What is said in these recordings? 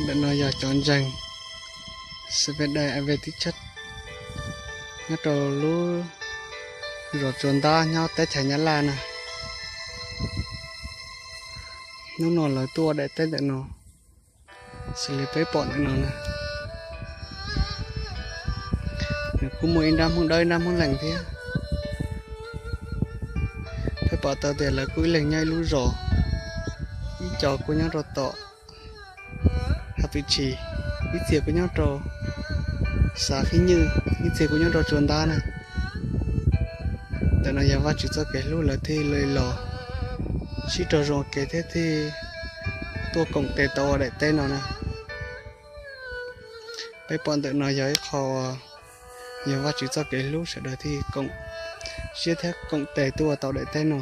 Ntawm no yog cov ntseeg Seventh Day Adventist Church nyob rau lub zos Tsuas Ntab nyob teb chaws Nyab Laj na. Hnub no lawv tuaj ua daim teb ntawm no, xws li peb pom ntawm no na. Nws kuj muaj ib nrab Hmoob Dawb ib nrab Hmoob Lees thiab. Peb pom tau tias lawv kuj ib leeg nyob ib lub zos, ib co kuj nyob rau tom Hav Pwm Tshis, ib txhia kuj nyob rau Xav Fib Nywj, ib txhia kuj nyob rau Tsuas Ntab na. Ntawm no yog Vajtswv txoj kev hlub lawv thiaj li los sib raug zoo ua ke thiab thiaj tuaj koom tes tau ua daim teb no na. Peb pom ntawm no yog ib qho yog Vajtswv txoj kev hlub sawv daws thiaj koom siab thiab koom tes tuaj ua tau daim teb no.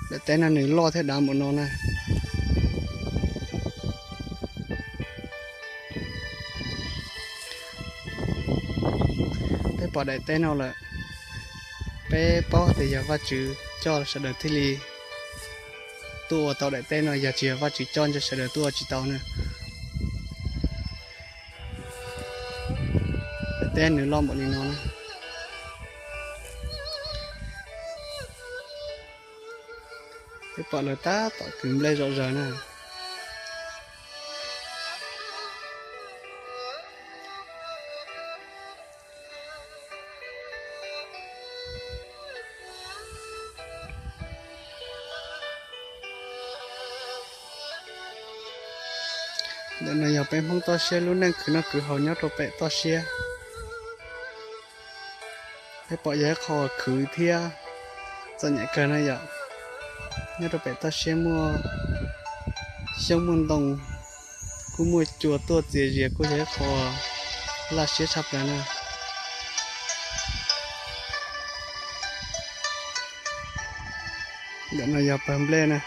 Daim teb no nws loj thiab dav npaum no na. Peb pom daim teb no lawm, peb paub tias yog Vajtswv coj sawv daws thiaj li tuaj ua tau daim teb no, yog tsis yog Vajtswv coj ntshe sawv daws tuaj ua tsis tau na. Daim teb nws loj npaum li no na. Peb pom lawv tab tom kwv nplej zom zaws na. Ntawm no yog peb Hmoob toj siab lub neej khwv noj khwv haus nyob rau pem toj siab. Peb pom yog ib qho khwv thiab txom nyem kawg na yom. Nyob rau pem toj siab muaj xyoob muaj ntoo, kuj muaj cua tuaj txias zias, kuj yog ib qho laj siab tshaj plaws na. Ntawm no yog pawg nplej na.